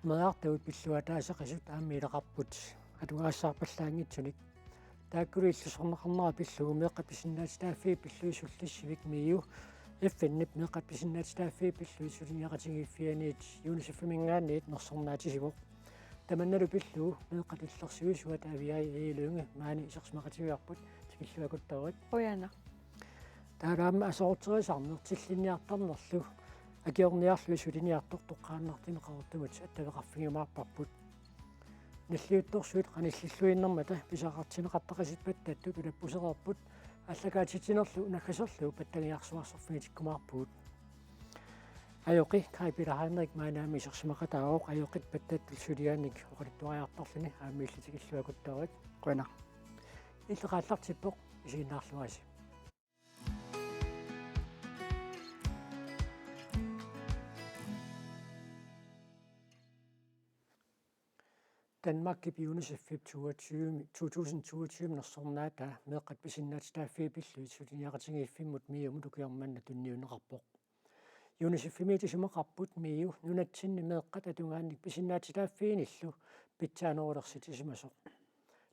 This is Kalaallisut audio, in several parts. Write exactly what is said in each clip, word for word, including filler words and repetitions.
Meerartagut pillugu ataasiaqisut aamma ilaqarput atugarissaarpallaanngitsunik. Taakkulu illersorneqarnera pillugu meeqqat pisinnaatitaaffii pillugit sullissivik MIO F N-ip meeqqat pisinnaatitaaffii pillugit suliniaqatigiiffianiit UNICEF-iminngaanniit nersornaatisivoq. Tamannalu pillugu meeqqat illersuisuat Aviaja Egede Lynge maani isersimaqatigivarput, tikilluakuttoorit. Qujanaq. Taava aamma aserorterisarneq tillinniartarnerlu akiorniarlugit suliniartoq toqqaannartumik Qaqortumut attaveqarfigiumaarparput. Nalliuttorsuit qanillilluinnarmata pisaqartinneqartaqasut pattattut ulappusereerput, aallakaatitsinerlu naggaserlugu pattagiarsuarsorfigitikkumaarpugut. Ajoqi Kaj Peter Heinrich maani aamma isersimaqataavoq, ajoqit pattattut suliaannik oqaluttuariartorluni aamma illit tikilluakuttoorit. Qujanaq. Illit aallartippoq, isiginnaarluarisi. Danmarkip UNICEF-ip toogtyve, to tusind toogtyve nersornaataa meeqqat pisinnaatitaaffii pillugit suliniaqatigiiffimmut MIO-mut ukioq manna tunniunneqarpoq. UNICEF-imiit isumaqarput MIO nunatsinni meeqqat atugaannik pisinnaatitaaffiinillu pitsaanerulersitsisimasoq.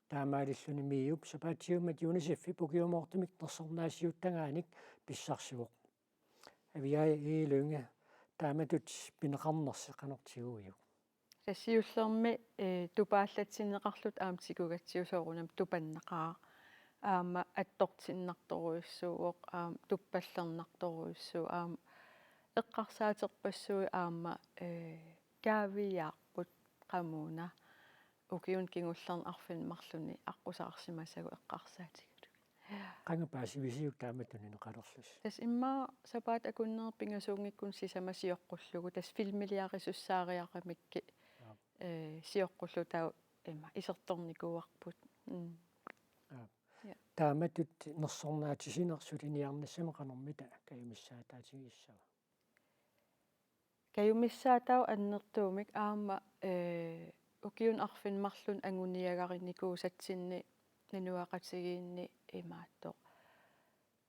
Taamaalilluni MIO-p sapaatiummat UNICEF-ip ukiumoortumik nersornaasiuttagaanik pissarsivoq. Aviaja Egede Lynge, taamatut pineqarnersi qanoq tiguiuk? Tassa siullermik, eh, tupaallatsinneqarluta aamma tigugatsigu soorunami tupannaqaaq. Aamma attortinnartorujussuuvoq, aamma tuppallernartorujussuuvoq, aamma eqqarsaaterpassuit aamma, eh, kaaviiaarput qamuuna ukiuni kingullerni arfineq-marlunni aqqusaarsimasagut eqqarsaatigalugit. Qanga paasivisiuk taamatut tunineqalerlusi? Tassa immaqa sapaatip akunneri pingasuunngikkunik sisamat sioqqullugu, tassa filmiliarisussaariaramikkit, aap, eh, sioqqullugu taava ima isertornikuuarput. Mm. Aap. Ja. Taamatut nersornaatisineq suliniarnissamut qanormita kajumissaataatigissavat? Kajumissaataavoq annertuumik aamma, eh, ukiuni arfineq-marlunni anguniagarinikuusatsinni inuiaqatigiinni imaattoq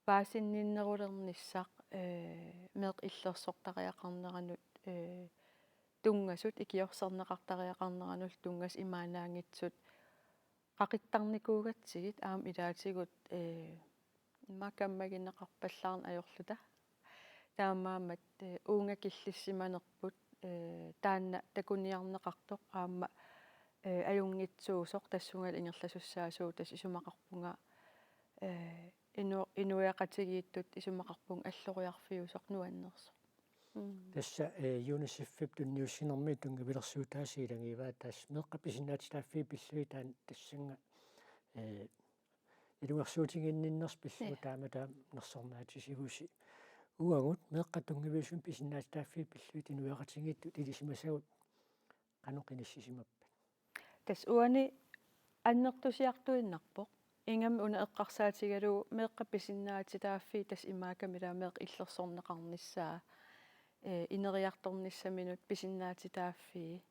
paasinninnerulernissaq, eh, meeqqat illersortariaqarneranut, eh, tunngasut, ikiorserneqartariaqarneranullu tunngasut imaannaanngitsut qaqittarnikuugatsigit aamma ilaatigut, eh, immaqa kammagineqarpallaarneq ajorluta. Taamaammat, eh, uunga killissimanerput, eh, taanna takuniarneqartoq aamma, eh, ajunngitsuusoq tassungalu ingerlasussaasugut, tassa isumaqarpunga, eh, inu-, inuiaqatigiittut isumaqarpunga alloriarfiusoq nuannersoq. Mm. Tassa, eh, UNICEF-ip tunniussinermi tunngavilersuutaasa ilagivaat, tassa meeqqat pisinnaatitaaffii pillugit taanna tassannga, eh, ilungersuutiginninnersi pillugu, ja, taama taama nersornaatisivusi. Uagut meeqqat tunngaviusumik pisinnaatitaaffii pillugit inuiaqatigiittut ilisimasagut qanoq inissisimappat? Tassa uani annertusiartuinnarpoq. Ingammik una eqqarsaatigalugu meeqqat pisinnaatitaaffii tassa imaakkami ilaa meeqqat illersorneqarnissaa, eh, ineriartornissaminut pisinnaatitaaffii,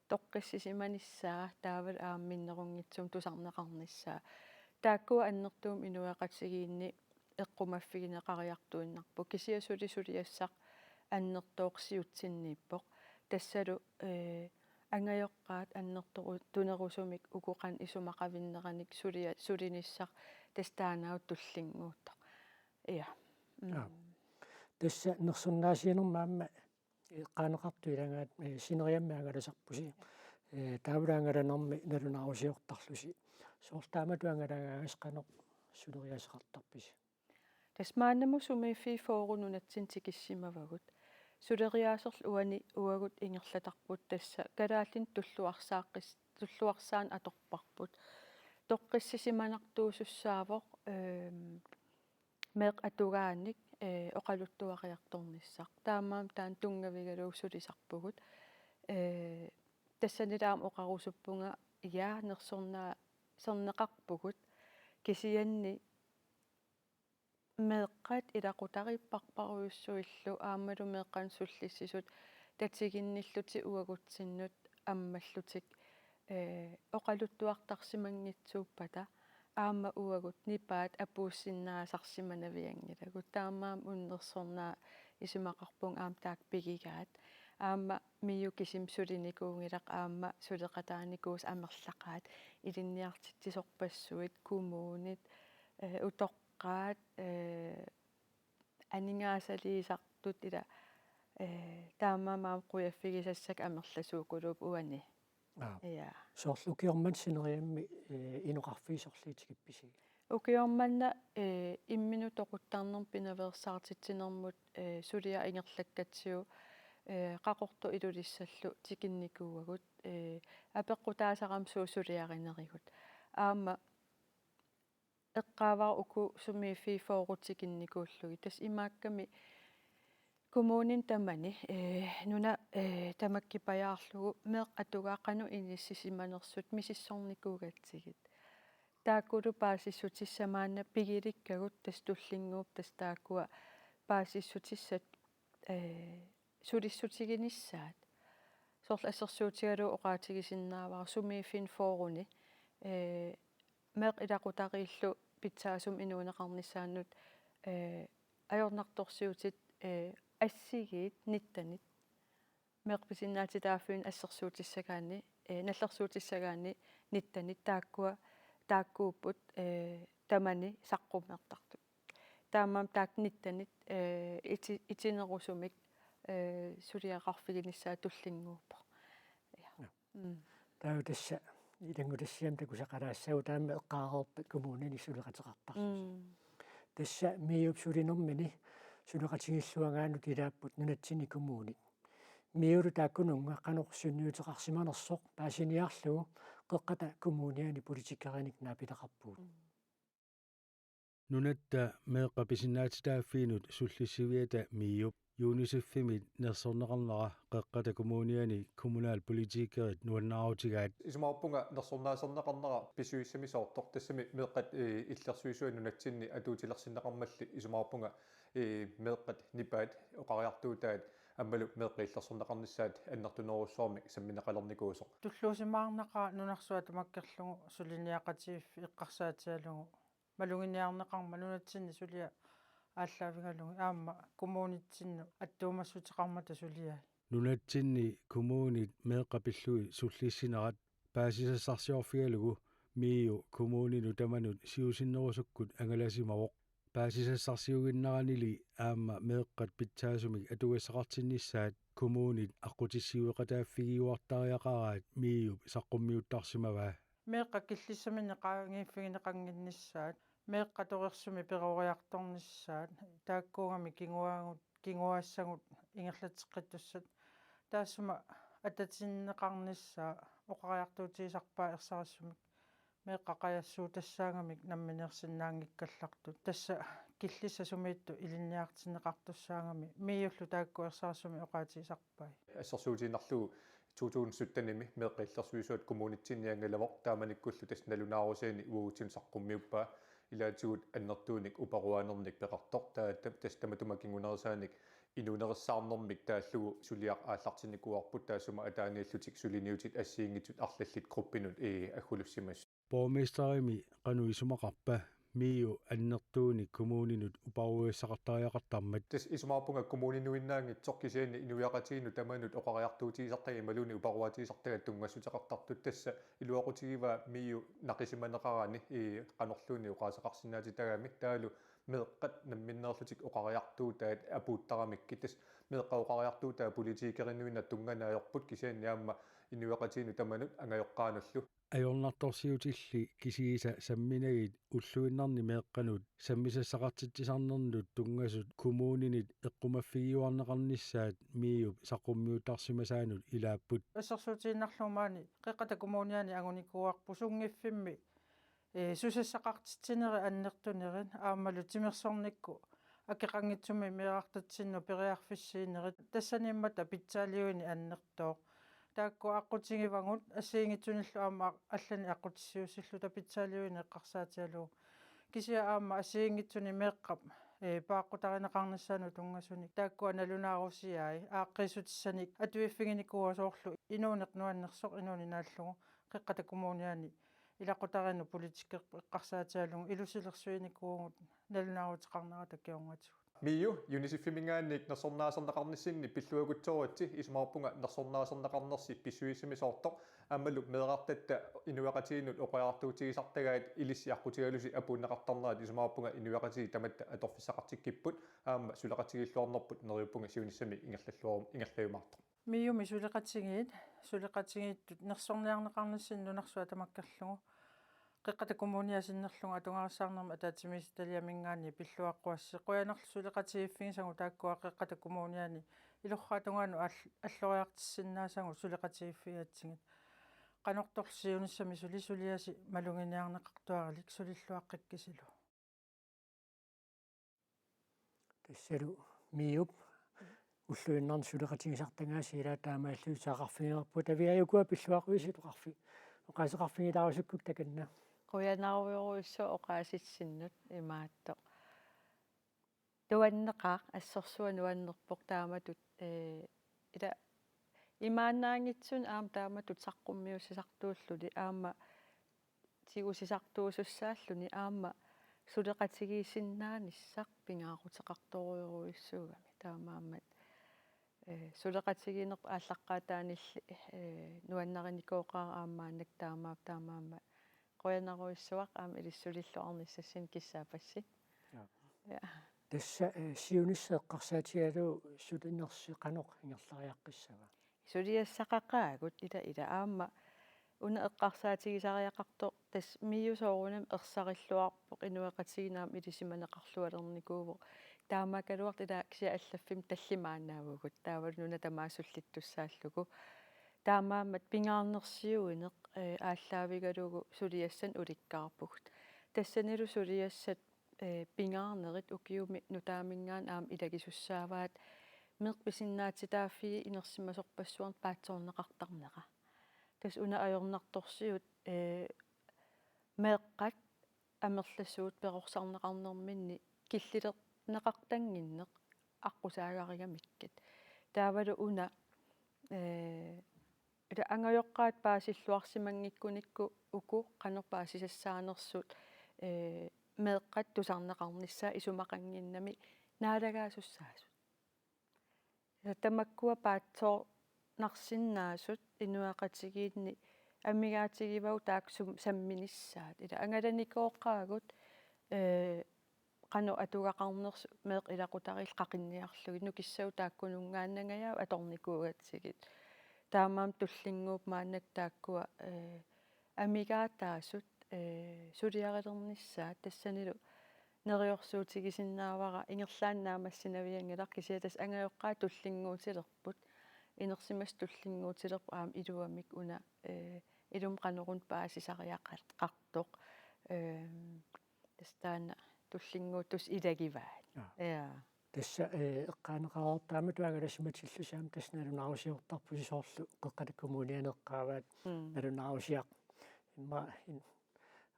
toqqissisimanissaa taavalu aamma minnerunngitsumik tusarneqarnissaa. Taakkua annertuumik inuiaqatigiinni eqqumaffigineqariartuinnarput. Kisianni suli suliassaq annertooq siutsinniippoq. Tassalu, eh, angajoqqaat annertuneru-, tunerusumik uku qanoq isumaqavinneranik sulia-, sulinissaq tassa taannaavoq tullinnguuttoq. Ja. Mm. Aap. Tassa nersornaasiinermi aamma eqqaaneqartut ilagaat, eh, sineriammi angalasarpusi. Eh, taavalu angalanermi nalunaarusiortarlusi. Soorlu taamatut angalagaagassi qanoq suleriaaseqartarpisi? Tassa maannamut sumiiffii fyrre nunatsinni tikissimavagut. Suleriaaserlu uani uagut ingerlatarput tassa kalaallinut tulluarsaaqqis-, tulluarsaaneq atorparput. Toqqissisimanartuusussaavoq, ehm, meeqqat atugaanik, eh, oqaluttuariartornissaq. Taamaammat taanna tunngavigalugu sulisarpugut. Eh, tassanilu aamma oqarusuppunga, ja, nersornaa-, -serneqarpugut. Kisianni meeqqat ilaqutariippassuillu aammalu meeqqanut sullissisut tatiginnillutik uagutsinnut ammallutik, eh, oqaluttuartarsimanngitsuuppata aamma uagut nipaat apuussinnaasarsimanavianngilagut. Taamaammat una nersornaasoq isumaqarpunga aamma taakku pigigaat. Aamma MIO kisimi sulinikuunngilaq, aamma suleqataanikuusut amerlaqaat, ilinniartitsisorpassuit, kommunit, eh, utoqqaat, eh, aningaasaliisartut ila, eh, taamaammat qujaffigisassat amerlasuukuluupput uani. Aap. Ja. Soorlu ukioq manna sineriammi, eh, inoqarfiit sorliit tikippisigit? Ukioq manna, eh, imminut toquttarnermut pinaveersaartitsinermut, eh, suliaq ingerlakkatsigu, eh, Qaqortoq Ilulissallu tikinnikuuagut, eh, apeqqutaasarami suut suliarinerivut. Aamma eqqaavara uku sumiiffiit fyrre tikinnikuullugit. Tassa imaakkami kommunini tamani, eh, nuna, eh, tamakkipajaarlugu meeqqat atugaat qanoq inissisimanersut misissornikuugatsigit. Taakkulu paasissutissaat maanna pigilikkagut, tassa tullinnguuppoq tassa taakkua paasissutissat, eh, sulissutiginissaat. Soorlu assersuutigalugu oqaatigisinnaavara sumiiffinni fyrreni, eh, meeqqat ilaqutariillu pitsaasumik inuuneqarnissaannut, eh, ajornartorsiutit, eh, assigiit nittenit. Meeqqat pisinnaatitaaffiinut assersuutissagaanni, eh, nallersuutissagaanni nittenit taakkua, taakkuupput, eh, tamani saqqummertartut. Taamaammat taakku nittenit, eh, iti-, itinerusumik, eh, suliaqarfiginissaa tullinnguuppoq. Ja. Ja. Mm. Taava tassa ilanngutassiami takusaqalaassaagut taama eqqaareerpat kommunini suleqateqartarlusi. Mm. Tassa MIO-p sulinermini suleqatigiilluagaannut ilaapput nunatsinni kommunit. MIO-lu taakkununnga qanoq sunniuteqarsimanersoq paasiniarlugu Qeqqata Kommuniani politikerinik naapileqarpugut. Mm. Nunatta meeqqat pisinnaatitaaffiinut sullissiviata MIO-p UNICEF-imit nersorneqarnera Qeqqata Kommuniani kommunalpolitikerit nuannaarutigaat. Isumaqarpunga nersornaaserneqarnera pisuussamisoortoq, tassami meeqqat, eh, illersuisui nunatsinni atuutilersinneqarmalli isumaqarpunga, eh, meeqqat nipaat oqariartuutaat aammalu meeqqat illersorneqarnissaat annertunerussuarmik sammineqalernikuusoq. Tulluusimaarnaqaaq nunarsuaq tamakkerlugu suliniaqatigiiffik eqqarsaatigalugu maluginiarneqarmat nunatsinni suliaq aallaavigalugit aamma kommunitsinnut attuumassuteqarmata suliai. Nunatsinni kommunit meeqqat pillugit sullissinerat paasisassarsiorfigalugu MIO kommuninut tamanut siusinnerusukkut angalasimavoq. Paasisassarsiuginneranili aamma meeqqat pitsaasumik atugassaqartinnissaat kommunit aqqutissiueqataaffigiuartariaqaraat MIO-p saqqummiuttarsimavaa. Meeqqat killissaminnik qaangiiffigineqannginnissaat, meeqqat torersumik peroriartornissaat, taakkuugamik kinguaagut, kinguaassagut ingerlateqqittussat. Taassuma atatinneqarnissaa oqariartuutigisarpaat ersarissumik meeqqat qajassuutassagamik nammineersinnaanngikkallartut. Tassa killissat sumiittut ilinniartinneqartussaagami MIO-llu taakku ersarissumik oqaatigisarpai. Assersuutigiinnarlugu to tusind syttenimi meeqqat illersuisuat kommunitsinni angalavoq, taamanikkullu tassa nalunaarusianik uagutsinnut saqqummiuppaa, ilaatigut annertuunik uparuaanernik peqartoq, taava ta-, tassa tamatuma kingunerisaanik inuunerissaarnermik taallugu suliaq aallartinnikuuarput, taassuma ataaniillutik suliniutit assigiinngitsut arlallit gruppinut, eh, aggulussimasut. Borgmesterimi qanoq isumaqarpa MIO annertuunik kommuninut uparuugassaqartariaqartarmat? Tassa isumaqarpunga kommuninuinnaanngitsoq kisianni inuiaqatigiinnut tamanut oqariartuutigisartagaat imaluunniit uparuaatigisartagaat tunngassuteqartartut, tassa iluaqutigivaa MIO naqisimaneqarani, ii, qanorluunniit oqaaseqarsinnaatitagami, taavalu meeqqat namminneerlutik oqariartuutaat apuuttaramikkit, tassa meeqqat oqariartuutaat politikerinnuinnaq tunngani ajorput kisianni aamma inuiaqatigiinnut tamanut angajoqqaanullu. Ajornartorsiutilli kisiisa samminagit ulluinnarni meeqqanut sammisassaqartitsisarnernut tunngasut kommuninit eqqumaffigiuarneqarnissaat MIO-p saqqummiuttarsimasaanut ilaapput. Assersuutigiinnarlugu maani Qeqqata Kommuniani angunikuuarput sunngiffimmi, eh, susassaqartitsinerit annertunerit aammalu timersornikkut akeqanngitsumik meerartatsinnut periarfissiinerit tassaniimmata pitsaaliuineq annertooq. Taakku aqqutigivagut assigiinngitsunillu aamma allanik aqqutissiuussilluta pitsaaliuineq eqqarsaatigalugu. Kisianni aamma assigiinngitsunik meeqqap, eh, paaqqutarineqarnissaanut tunngasunik taakkua nalunaarusiai aaqqiissutissanik atuiffiginikuuaat, soorlu inuuneq nuannersoq inuuneq naallugu Qeqqata Kommuniani ilaqutariinnut politikeq eqqarsaatigalugu ilusilersuinikuuvugut nalunaaruteqarnerata kingornatigut. MIO UNICEF-iminngaanniit nersornaaserneqarnissinni pilluakutsooritsi isumaqarpunga nersornaaserneqarnersi pissusissamisoortoq aammalu meerartatta inuiaqatigiinnut oqariartuutigisartagaat ilissi aqqutigalusi apuunneqartarnerat isumaqarpunga inuiaqatigiit tamatta atorfissaqartikkipput aamma suleqatigiilluarnerput neriuppunga siunissami ingerlalluarum ingerlajumaartoq. MIO-mi suleqatigiit, suleqatigiittut nersorniarneqarnissinni nunarsuaq tamakkerlugu Qeqqata Kommunia sinnerlugu atugarissaarnermut ataatsimiititaliaminngaanniit pilluaqquassi. Qujanarlu suleqatigiiffigisagut taakkua Qeqqata Kommuniani ilorraap tungaanut all-, alloriartissinnaasagut suleqatigiiffigigatsigit. Qanortorli siunissami suli suliasi maluginiarneqartuaralik sulilluaqqikkisilu. Tassalu MIO-p ulluinnarni suleqatigisartagaasi ilaat taamaallutik oqarfigivarput, Aviaja, ukua pilluaqquisilu oqarfi-, oqaaseqarfigilaarusukkukku takanna. Qujanarujorujussuaq oqaasitsinnut imaattoq. Nuanneqaaq, assorsuaq nuannerpoq taamatut, ee, ila imaannaanngitsunik aamma taamatut saqqummiussisartuulluni aamma tigusisartuusussaalluni aamma suleqatigiissinnaanissaq pingaaruteqartorujorujussuugami taamaammat, ee, suleqatigiinnerput aallaqqaataanilli, ee, nuannarinikooqaara aamma maannakkut taamaappoq taamaammat qujanarujussuaq aamma ilissi sulilluarnissassinnik kissaapassi. Ja. Ja. Tassa, eh, siunissaq eqqarsaatigalugu sulinersi qanoq ingerlariaqqissava? Suliassaqaqaagut ila ila aamma una eqqarsaatigisariaqartoq tassa MIO soorunami ersarilluarpoq inuiaqatigiinni aamma ilisimaneqarlualernikuuvoq. Taamaakkaluartoq ila kisianni allaffimmi tallimaannaavugut taavalu nuna tamaat sullittussaallugu. Taamaammat pingaarnersiuineq, eh, aallaavigalugu suliassanik ulikkaarpugut. Tassanilu suliassat, eh, pingaarnerit ukiumi nutaaminngaanniit aamma ilagisussaavaat meeqqat pisinnaatitaaffii inersimasorpassuarnik paatsoorneqartarnera. Tassa una ajornartorsiut, eh, meeqqat amerlasuut perorsarneqarnerminni killilerneqartannginneq aqqusaagarigamikkat. Taavalu una, ee, ila angajoqqaat paasilluarsimanngikkunikku uku qanoq paasisassaanersut, ee, meeqqat tusarneqarnissaat isumaqannginnami naalagaasussaasut. Tamakkua paatsoornarsinnaasut inuiaqatigiinni amigaatigivavut taakku sum-, samminissaat. Ila angalanikooqaagut, ee, qanoq atugaqarnersut meeqqat ilaqutariit qaqinniarlugit nukissagut taakkununngaannangajaat atornikuugatsigit. Taamaammat tullinnguupput maannakkut taakkua, ee, amigaataasut, ee, suliarilernissaat tassanilu neriorsuutigisinnaavara ingerlaannaq naammassinavianngilaq kisianni tassa angajoqqaat tullinnguutilerput, inersimasut tullinnguutilerput aamma iluamik una, ee, ilumut qanoruna paasisariaqartoq, ee, tassa taanna tullinnguuttussat ilagivaat. Aa. Ja. Tassa, eh, eqqaaneqareertaammat angalasimatillusi aamma tassa nalunaarusiortarpusi soorlu Qeqqata Kommuniani eqqaavaat. Mm. Nalunaarusiaq immaqa in-,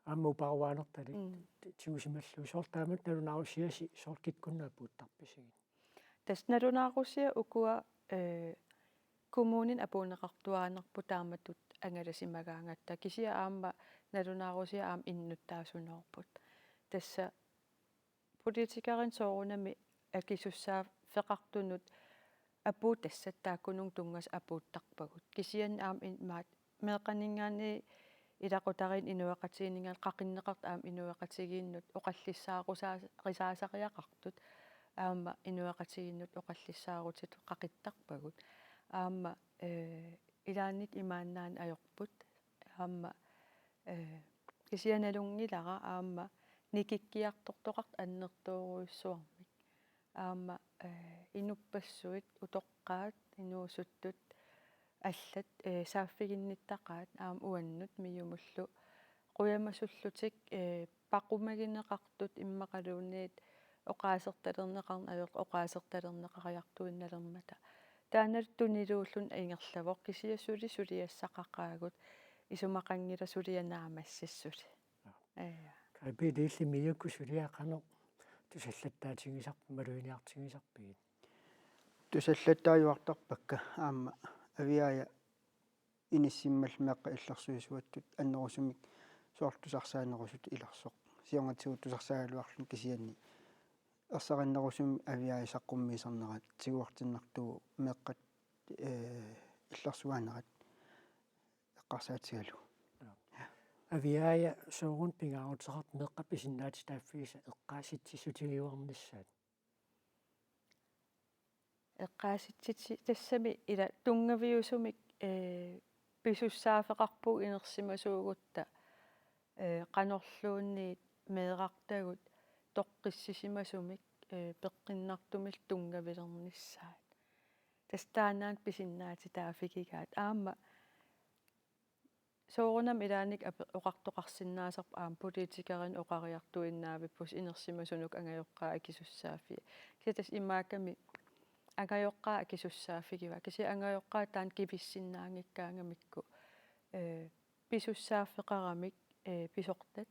aamma uparuaanertalik. Mm. Ti-, tigusimallugu soorlu taamatut nalunaarusiasi soorlu kikkunnut apuuttarpisigit? Tassa nalunaarusiat ukua, eh, kommunini apuunneqartuaannarput taamatut angalasimagaangatta kisianni aamma nalunaarusiat aamma innuttaasunoorput. Tassa politikerinut soorunami akisussaaffeqartunut apuutassaat taakkununnga tunngasut apuuttarpagut. Kisianni aamma imaattoq meeqqaninngaanniit ilaqutariinnut inuiaqatigiinninngaanniit qaqinneqartut aamma inuiaqatigiinnut oqallissaarusaa-, -risaasariaqartut aamma inuiaqatigiinnut oqallissaarutitut qaqittarpagut. Aamma, ee, ilaannikkut imaannaanngillat ajorput. Aamma, ee, kisianni nalunngilara aamma nikikkiartortoqartut annertoorujussuarmik. Aamma, ee, inuppassuit, utoqqaat, inuusuttut, allat, ee, saaffiginnittaqaat aamma uannut MIO-mullu qujamasullutik, ee, paqumagineqartut immaqaluunniit oqaasertalerneqarneq ajorlugu oqaasertalerneqariartuinnalermata. Taannalu tuniluulluni ingerlavoq kisianni suli suliassaqaqaagut isumaqanngilaq suliaq naammassissut. Aa. Ja. Kaj Peter, illit MIO-kkut suliat qanoq tusallattaatigisarpit, maluginiartigisarpigit? Tusallattaajuartarpakka aamma Aviaja inissimmallu meeqqat illersuisuattut annerusumik soorlu tusarsaanerusutut ilersoq. Siornatigut tusarsaagaluarluni kisianni ersarinnerusumik Aviaja saqqummiisarnerat tiguartinnartuuvoq meeqqat, ee, illersuinerat eqqarsaatigalugu. Aviaja, sooruna pingaaruteqartoq meeqqat pisinnaatitaaffigisa eqqaasitsissutigiuarnissaat? Eqqaasitsisi-, tassami ila tunngaviusumik, ee, pisussaaffeqarpugut inersimasuugutta, ee, qanorluunniit meerartagut toqqissisimasumik, ee, peqqinnartumillu tunngavilernissaat. Tassa taannaana pisinnaatitaaffigigaat. Aamma soorunami ilaanni ape-, oqartoqarsinnaasarpoq aamma politikerinut oqariartuinnavippoq inersimasunut angajoqqaat akisussaaffii. Kisianni tassa imaakkami angajoqqaat akisussaaffigivaat. Kisianni angajoqqaat taanna kivissinnaanngikkaangamikku, ee, pisussaaffeqaramik, ee, pisortat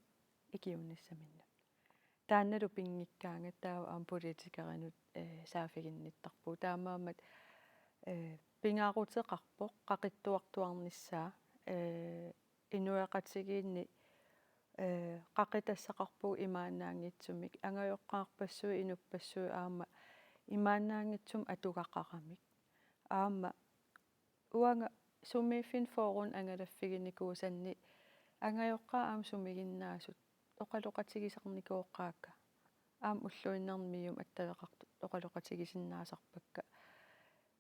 ikiuunissaminnut. Taannalu pinngikkaangat taava aamma politikerinut, ee, saaffiginnittarpugut. Taamaammat, ee, pingaaruteqarpoq qaqittuartuarnissaa, ee, inuiaqatigiinni, ee, qaqitassaqarpugut imaannaanngitsumik, angajoqqaarpassuit inuppassuit aamma imaannaanngitsumik atugaqaramik. Aamma uanga sumiiffinni fyrrenik angalaffiginikuusanni angajoqqaat aamma sumiginnaasut oqaloqatigisarnikooqqaakka. Aamma ulluinnarni MIO-mi attaveqartut oqaloqatigisinnaasarpakka.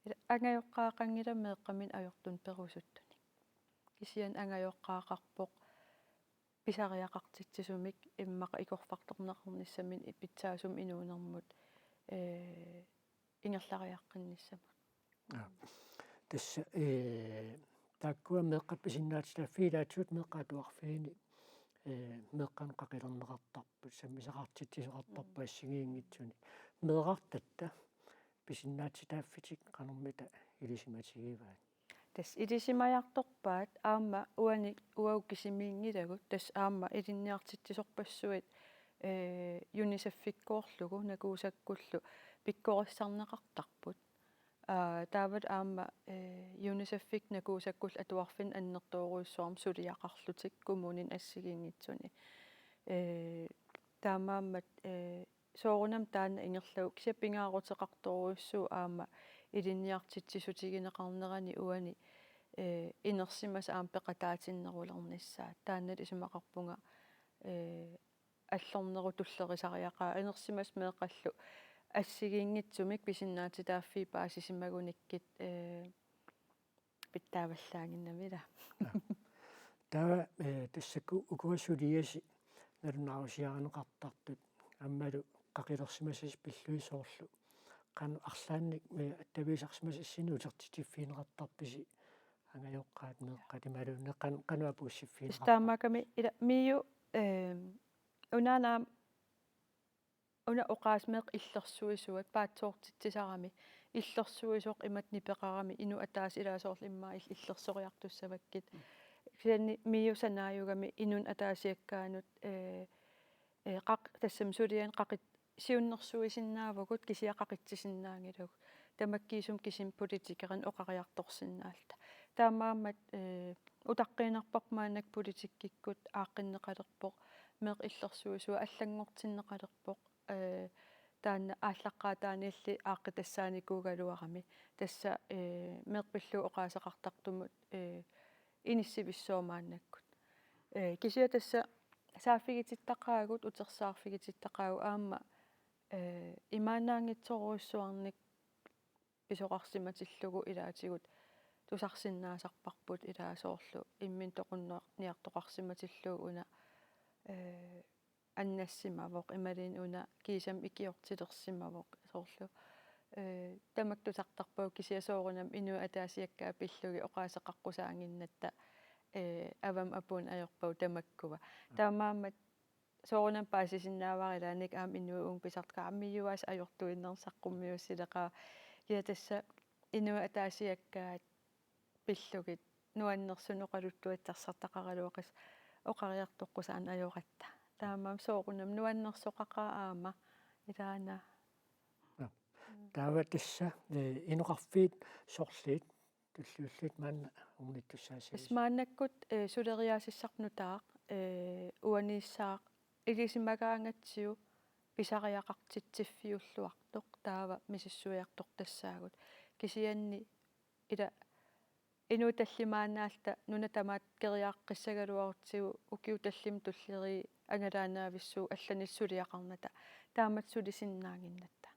Ila angajoqqaaqanngilaq meeqqaminnik ajortunik perusuttunik. Kisianni angajoqqaaqarpoq pisariaqartitsisumik immaqa ikorfartorneqarnissaminnik pitsaasumik inuunermut, ee, ingerlariaqqinnissamut. Aa. Tassa, ee, taakkua meeqqat pisinnaatitaaffii ilaatigut meeqqat atuarfiini, ee, meeqqanut qaqilerneqartarput, sammisaqartitsisoqartarput assigiinngitsunik. Meerartatta pisinnaatitaaffitik qanormita ilisimatigivaat? Tassa ilisimajartorpaat aamma uani uagut kisimiinngilagut, tassa aamma ilinniartitsisorpassuit, ee, UNICEF-ikkoorlugu NACUSA-kkullu pikkorissarneqartarput. Aa, taavalu aamma, ee, UNICEF-ikkut NACUSA-kkullu atuarfinnut annertoorujussuarmik suliaqarlutik kommunini assigiinngitsuni. Ee, taamaammat, ee, soorunami taanna ingerlavoq, kisianni pingaaruteqartorujussuuvoq aamma ilinniartitsissutigineqarnerani uani, ee, inersimasut aamma peqataatinnerulernissaat. Taanna isumaqarpunga, ee, allornerup tullerisariaqartoq, inersimasut meeqqallu assigiinngitsumik pisinnaatitaaffii paasisimagunikkit, ee, pitsaavallaannginnami ila. Taava, ee, tassakku ukua suliasi nalunaarusiarineqartartut aammalu qaqilersimasassasi pillugit soorlu qanoq arlaannik, ee, attavigisarsimasassinnut utertitsiffigineqartarpisi angajoqqaat meeqqat imaluunniit qan-, qanoq apuussiffigineqartarpisi? Taammaakkami ila MIO, ee, unaana aamma una oqaasii meeqqat illersuisuat paatsoortitsisarami, illersuisoq imatut nipeqarami inuk ataaseq ilaa soorlu immaqa il-, illersoriartussavakkit. Kisianni MIO sanaajugami inunnik ataasiakkaanut, ee, ee, qaq-, tassami sulianik qaqit-, siunnersuisinnaavugut kisianni qaqitsisinnaanngilagut. Tamakkiisumik kisimi politikerinut oqariartorsinnaalluta. Taamaammat, ee, utaqqiinnarparput maannakkut politikkikkut aaqqinneqalerpoq, meeqqat illersuisui allanngortinneqalerpoq, ee, taanna aallaqqaataaniilli aaqqitassaanikuugaluarami. Tassa, ee, meeqqat pillugit oqaaseqartartumut, ee, inissivissuaq maannakkut. Ee, kisianni tassa saaffigitittaqaagut, utersaarfigitittaqaagut aamma, ee, imaannaanngitsorujussuarnik pisoqarsimatillugu ilaatigut tusarsinnaasarparput, ilaa soorlu imminut toqunniartoqarsimatillugu una, ee, annassimavoq, imaluunniit una kiisami ikiortilersimavoq soorlu. Ee, tamakku tusartarpagut, kisianni soorunami inuit ataasiakkaat pillugit oqaaseqaqqusaannginnatta, ee, avammut apuunneq ajorpagut tamakkua. Taamaammat soorunami paasisinnaavara ilaanni aamma inuit uunga pisartaqarami MIO-p aasiit ajortuinnarneq saqqummiussileqaaq. Kisianni tassa inuit ataasiakkaat pillugit nuannersunut oqaluttuassartaqaraluaqis-, oqariartoqqusaanneq ajoratta. Taamaammat soorunami nuannersoqaqaaq aamma ilaana. Taava tassa, ee, inoqarfiit sorliit tulliullutik maanna ornittussaassagissi? Tassa maannakkut, ee, suleriaasissarput nutaaq, ee, uaniissaaq ilisimagaangatsigu pisariaqartitsiffiulluartoq taava misissuiartortassaagut. Kisianni ila inuit tallimaannaalluta nuna tamaat keriaaqqissagaluarutsigu ukiut tallimat tulliit angalaannaavissuugut allanillu suliaqarnata. Taamatut sulisinnaannginnatta.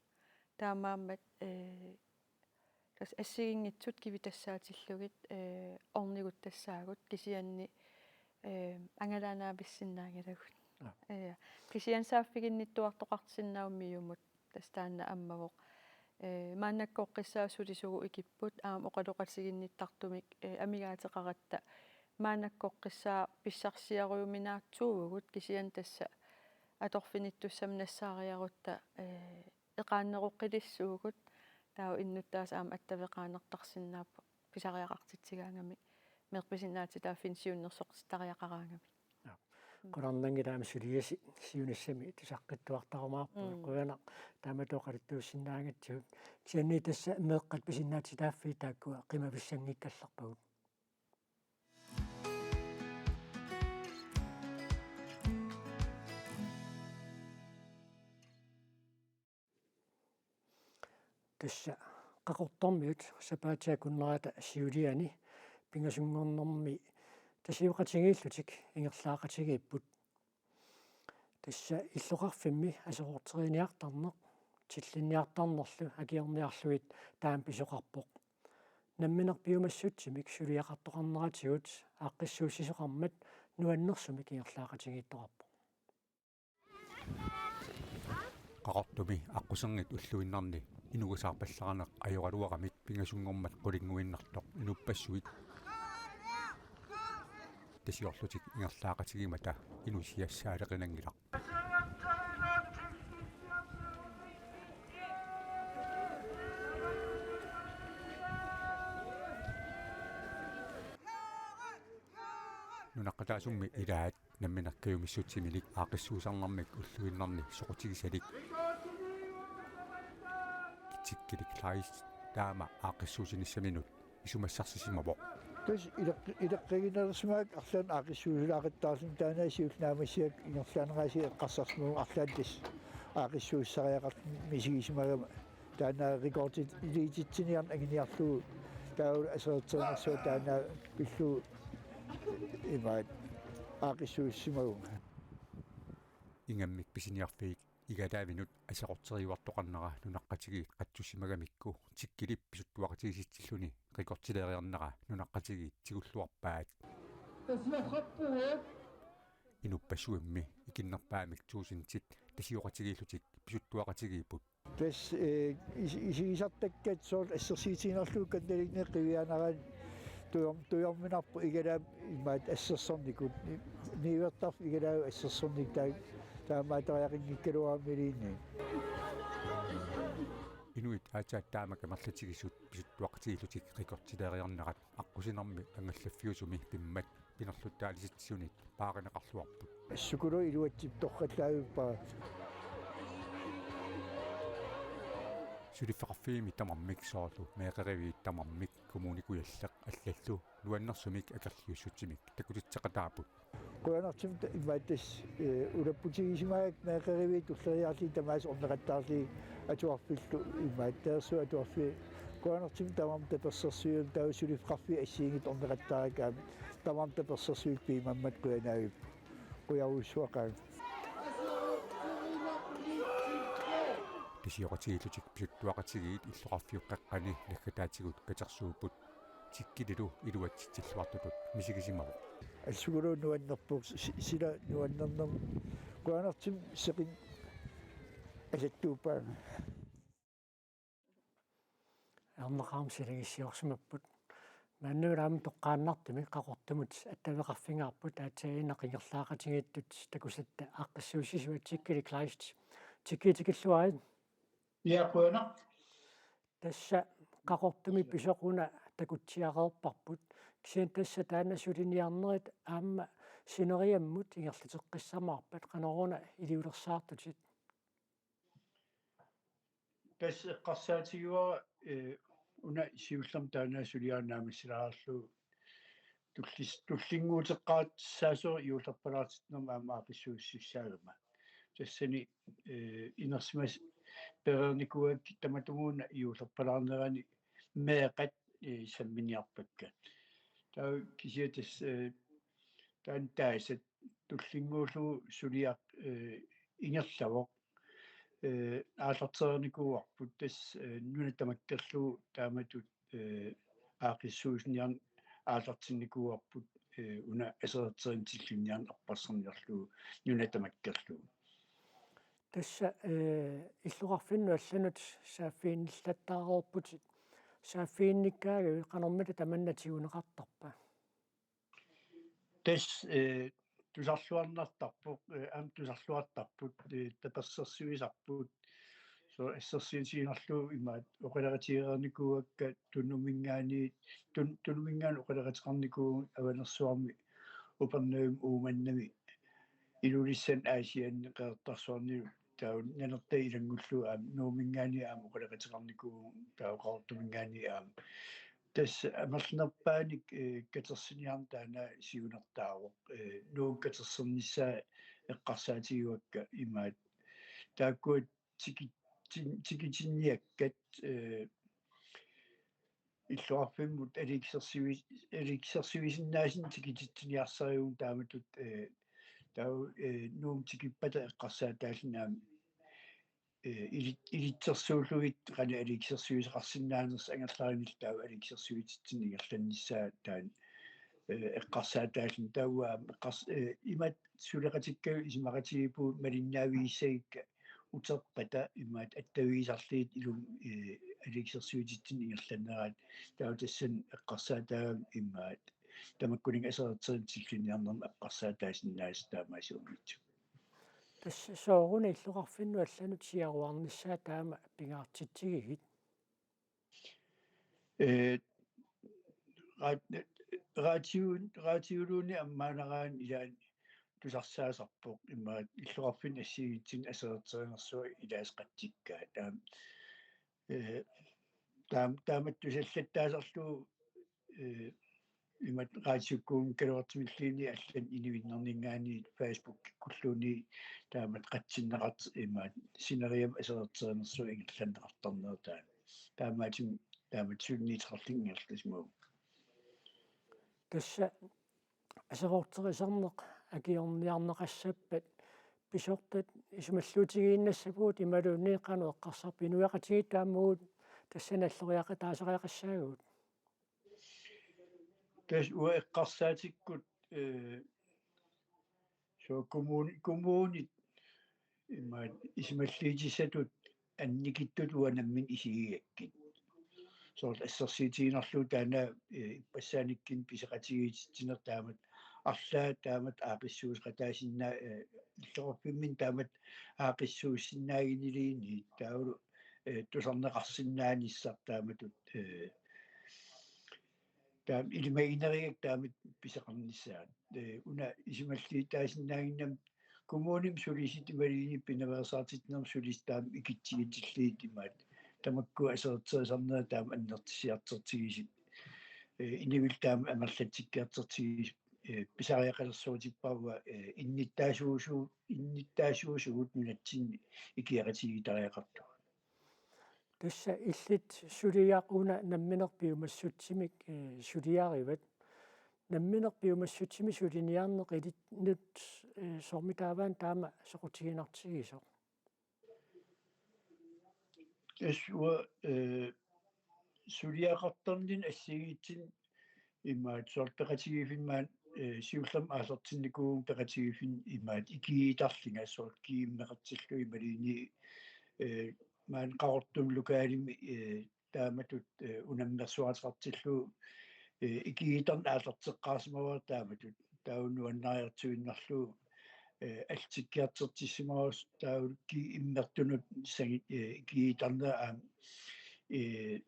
Taamaammat, ee, tassa assigiinngitsut kivitassaatillugu, ee, orniguttassaagut kisianni, ee, angalaannaavissinnaanngilagut. Aa. Ee, kisianni saaffiginnittuartoqarsinnaavoq MIO-mut. Tassa taanna ammavoq. Ee, maannakkoqqissaaq sulisugut ikipput aamma oqaloqatiginnittartumik, ee, amigaateqaratta maannakkoqqissaaq pissarsiarujuminaatsuuvugut kisianni tassa atorfinittussamik nassaariarutta, ee, eqaanneroqqilissuugut taava innuttaasut aamma attaveqaanertarsinnaapput pisariaqartitsigaangamik meeqqat pisinnaatitaaffiit siunnersortittariaqaraangamik. Qularnanngilaq aamma suliasi siunissami tusaqqittuartarumaarpugut. Mm. Qujanaq taamatut oqaluttuussinnaagatsigut. Kisianni tassa meeqqat pisinnaatitaaffiit taakkua qimavissanngikkallarpagut. Tassa Qaqortormiut sapaatip akunnerata siuliani pingasunngornermi tasioqatigiillutik ingerlaaqatigiipput. Tassa illoqarfimmi aserorteriniartarneq, tillinniartarnerlu akiorniarlugit taama pisoqarpoq. Nammineq piumassutsimik suliaqartoqarneratigut aaqqissuussisoqarmat nuannersumik ingerlaaqatigiittoqarpoq. Qaqortumi aqquserngit ulluinnarni inugasaarpallaraneq ajoraluaramik pingasunngormat qulinnguinnartoq inuppassuit tasiorlutik ingerlaaqatigimmata inusiassaaleqinanngilaq. Nunaqqataasummi ilaat nammineq kajumissutsiminik aaqqissuussisarnermik ulluinnarni soqutigisalik Tikkili Kleist taama aaqqissuussinissaminut isumassarsisimavoq. Tassa ileq-, ileqqiginersimaak arlaannik aaqqissuussulaaqattaarluni taanna siullermik naammassigaanni ingerlaannaq aasiit eqqarsarsimavoq arlaannik tassa aaqqissuussisariaqarluni misigisimagama. Taanna rekordiliititsiniarneq anguniarlugu taava aserorterinersuaq taanna pillugu imaat aaqqissuussimavunga. Ingammik pisiniarfiit igalaavinut aserorteriuartoqarnera nunaqqatigiit qatsussimagamikku Tikkilip pisuttuaqatigiissitsilluni rekordileriarnera nunaqqatigiit tigulluarpaat. Inuppassuimmi ikinnerpaamik tuusintit tasioqatigiillutik pisuttuaqatigiipput. Tassa, ee, is-, isigisartakkat soorlu assersuutigiinnarlugu kannalinnik qiviaaneraat tujor-, tujorminarpoq igalaap imaat assersornikut. Ni-, niuertarfik igalaap assersornikkut taa-, taamaattoriaqanngikkaluaramiluunniit. Inuit aatsaat taama kamerlatigisut pisuttuaqatigiillutik rekordileriarnerat aqqusinermi angallaffiusumi pimmat pinerluttaalitsitsisunit paarineqarluarput. Assukulu iluatsip torrallaavippara. Suliffeqarfiimi tamarmik soorlu meeqqeriviit tamarmik Kommune Kujalleq allallu nuannersumik akerliussutsimik takutitseqataapput. Qujanartumik ta-, imaattoq, ee, ulapputigisimagakkit meeqqeriviit tulleriiaarlugit tamaasa orneqattaarlugit atuarfillu imaattoq taassuma atuarfik qujanartumik tamarmik tapersersuigamik taava suliffeqarfiit assigiinngitsut orneqattaarakkit aamma tamarmik tapersersuigamik piumammatigit qujanaavipput. Qujarujussuaq qaangiupput. Tasioqatigiillutik pisuttuaqatigiit illoqarfiup qeqqani naggataatigut katersuupput. Tikkililu iluatsitsilluartutut misigisimavoq. Assukulu nuannerpoq si-, sila nuannernermi qujanartumik seqineq alattuuppaanga. Erneqarami silagissiorsimapput. Maannalu aamma toqqaannartumik Qaqortumut attaveqarfigaarput aatsaannguaq ingerlaaqatigiittut takusatta aaqqissuussisuat Tikkili Kleist. Tikkili tikilluarit. Ja, qujanaq. Tassa Qaqortumi pisoq una takutsiareerparput. Kisianni tassa taanna suliniarnerit aamma sineriammut ingerlateqqissamaarpat qanoruna iliulersaartutit? Tassa eqqarsaatigivara, ee, una siullermik taanna suliarinnaamissalaarlu tullis-, tullinnguuteqqaartussaasoq juullerpalaartitsinermi aamma aaqqissuussissaagama. tassani, eh, inersimasut pereernikuugakkit tamatumuuna juullerpalaarnerani meeqqat, eh, samminiarpakka. Taava kisianni tassa, eh, taanna taasat tullinnguullugu suliaq, eh, ingerlavoq. Eh, aallartereernikuuarput tassa, eh, nuna tamakkerlugu taamatut, eh, aaqqissuussiniarneq aallartinnikuuarput, eh, una aserorterinissaa tillinniarneq apparsarniarlugu nuna tamakkerlugu. Tassa, eh, illoqarfinnut allanut saaffiginnillattaareerputit. Saaffiginnikkaangavit qanormita tamanna tiguneqartarpa? Tassa, eh, tusarluarnartarpoq, eh, aamma tusarluartarput, eh, tapersersuisarput. Soorlu assersuutigiinnarlugu imaat oqaloqatigereernikuuakka Tunuminngaanniit, Tun-, Tunuminngaanniit oqaloqateqarnikuuvugut Avanersuarmi, Upernavimmi, Uummannami, Ilulissani, Aasianni, Qeqertarsuarni, taava Nanortalik ilanngullugu aamma Nuumminngaanniit aamma oqaloqateqarnikuuvugut, taava Qaqortuminngaanniit aamma. Tassa amerlanerpaanik, eh, katersiniarneq taanna siunertaavoq, eh, Nuummi katersornissaa eqqarsaatigiuakka imaat. Taakkua tiki-, tin-, tikitinniakkat, eh, illoqarfimmut aliikkusersuis-, aliikkusersuisinnaasunik tikititsiniarsarivugut taamatut, eh, taava, eh, Nuummi tikippata eqqarsaataallugu aamma, eh, ili-, ilitsersuullugit qanoq aliikkusersuisoqarsinnaanersoq angerlarinillu taava aliikkusersuititsinnik ingerlannissaa taanna, eh, eqqarsaataallugu taava aamma eqqars-, eh, imaat suleqatikka isumaqatigiippugut malinnaavigissagikkit uterpata imaat attavigisarlugit ilumut, eh, aliikkusersuititsinnik ingerlannerat taava tassani eqqarsaataagami imaat tamakkuninnga aserorterinissaa tillinniarnermut eqqarsaataasinnaasut taamaasiornitsu. Tassa sooruna illoqarfinnut allanut siaruarnissaa taama pingaartitsigigit? Eh, ra-, radio-, radioluunniit ammaanaraanni ilaanni tusarsaasarpoq imaat illoqarfinni assigiinngitsunik aserorterinersuaq ilaasa qatsikkaa. Taava, eh, taam-, taamatut tusallattaasarlugu, eh, imaat radiokkuunngikkaluartumilluunniit allanut inuinninninngaanniit Facebookikkulluunniit taamatut qatsinneqartoq imaat sineriammi aserorterinersuaq ingerlanneqartarnera taanna. Taamaattumik taamatut sunniuteqarlunga ingerlasimavunga. Tassa aserorterisarneq akiorniarneqassappat pisortat isumalluutigiinnassapput imaluunniit qanoq eqqarsarpit, inuiaqatigiit aamma uagut tassani alloriaqataasariaqassaagut? Tassa uanga eqqarsaatikkut, eh, soorlu kommun-, kommunit imaat isumalluutissatut annikittut uanga nammineq isigigakkit. Soorlu assersuutigiinnarlugu taanna, eh, ippassaanikkut pisoqatigiitsitsineq taamatut arlaat taamatut aaqqissuusseqataasinnaavoq, eh, illoqarfimminni taamatut aaqqissuussinnaaginilluunniit taavalu, eh, tusarneqarsinnaanissaq taamatut, eh, taama ilimaginerugakku taamatut pisoqarnissaat. Eh, una isumalluutaasinnaaginnami kommunimi sulisut imaluunniit pinaveersaartitsinermi sulisut taama ikitsigitillugit imaat. Tamakku aserorterisarnerat taama annertusiartortigisoq. Eh, inuillu taama amerlatsikkiartortigisoq, eh, pisariaqalersortipparput, eh, innuttaasuusu-, innuttaasuusugut nunatsinni ikioqatigiittariaqartugut. Tassa illit suliaq una nammineq piumassutsimi, eh, suliarivat. Nammineq piumassutsimik suliniarneq ilinnut, eh, soormitaava taama soqutiginartigisoq? Tassa uanga, eh, suliaqartarnini assigiinngitsunik imaat soorlu peqatigiiffinni maani, eh, siullermik aallartinnikuuvugut peqatigiiffinni imaat ikiuuttarlunga soorlu GM-eqartillugu imaluunniit, eh, maani Qaqortumi lokalimi, eh, taamatut, eh, unammersuaateqartillugu, eh, ikiuuttarneq aallarteqqaarsimavara taamatut. Taava nuannariartuinnarlugu, eh, altikkiartortissimavoq taava GM-ertunut sangi-, eh, ikiuuttarneq aamma, eh,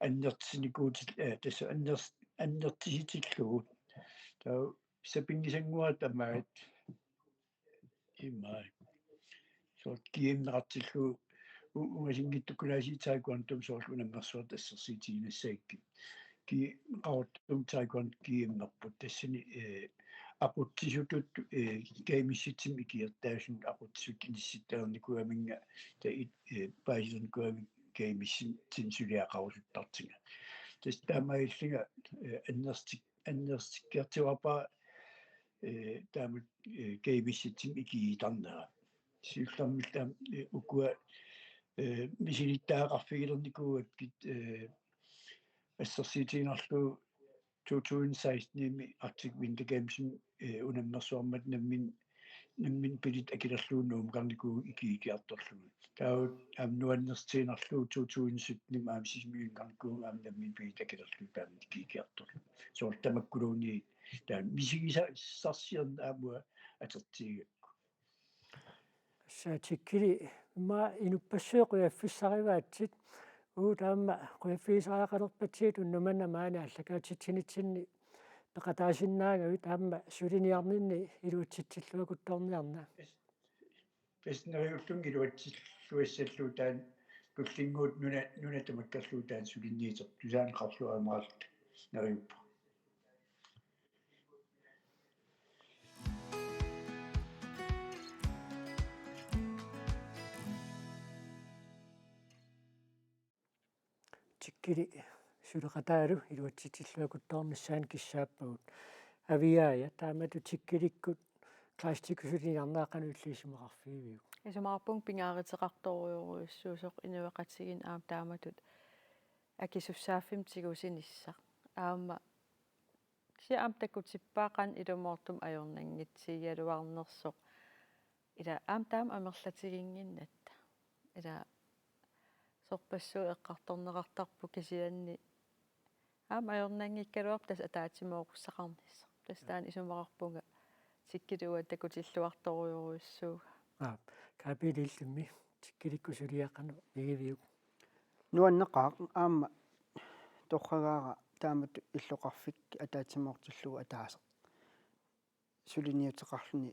annertusinikuutit-, eh, tassa anners-, annertusitillugu. Taava sapinngisannguaq tamaat imaat. Soorlu GM-eqartillugu u-, ungasinngitsukkut aasiit taekwondomi soorlu unammersuartut assersuutigiinnassagakkit. Ki-, Qaqortumi taekwondoq GM-erput tassani, eh, aqutsisutut, eh, gamesitsimi ikiortaasunut aqutsisutut inissittarnikuugaminga ta-, eh, paasilernikuugaminga gamesitsimi suliaqarusuttartunga. Tassa taamaalillunga, eh, annertik-, annertikkiartuaarpara, eh, taama, eh, gamesitsimi ikiuutarnera. Siullermilli taama, eh, ukua, eh, misilittagaqarfigilernikuugakkit, eh, assersuutigiinnarlugu to tusind seksten-imi Arctic Winter Games-imi, eh, unammersuarmat nammin-, nammineq billit akilerlugu Nuummukarnikuuvugut ikiuukkiartorlugit. Taava aamma nuannersuutigiinnarlugu to tusind sytten-imi aamma Sisimiuninngarnikuuvugut aamma nammineq billit akilerlugu taanna ikiuukkiartorlugit. Soorlu tamakkuluunniit taanna misigisassaarsiorneq aamma atortigigakku. Tassa Tikkili, immaqa inuppassuit qujaffissarivaatsit, uagut aamma qujaffigisariaqalerpatsigit unnuk manna maani aallakaatitsinitsinni peqataasinnaagavit, aamma suliniarninni iluatsitsilluakuttoorniarna. Tassa neriullunga iluatsilluassallugu taanna tullinnguuttoq nuna, nuna tamakkerlugu taanna suliniuteqartoq, tusaaneqarlugu aamma neriuppunga. Tikkili, suleqataalu iluatsitsilluakuttoornissaanut kissaappagut. Aviaaja, taamatut Tikkilikkut Classic suliniarneq qanoq illit isumaqarfigiviuk? Isumaqarpunga pingaaruteqartorujorujussuusoq, inuiaqatigiinni aamma taamatut akisussaaffimmik tigusinissaq. Aamma kisianni aamma takutippaa qanoq ilumoortumik ajornanngitsigigaluarnersoq. Ila aamma taama amerlatiginnginnatta. Ila sorpassuit eqqartorneqartarput, kisianni aamma ajornanngikkaluarpoq tassa ataatsimoorussaqarnissaq. Tassa taanna isumaqarpunga Tikkili uanga takutilluartorujorujussuugaa. Aap, Gabriel, illimmi Tikkilikkut suliaq qanoq migiviuk? Nuanneqaaq, aamma torragaara taamatut illoqarfik ataatsimoortillugu ataaseq suliniuteqarluni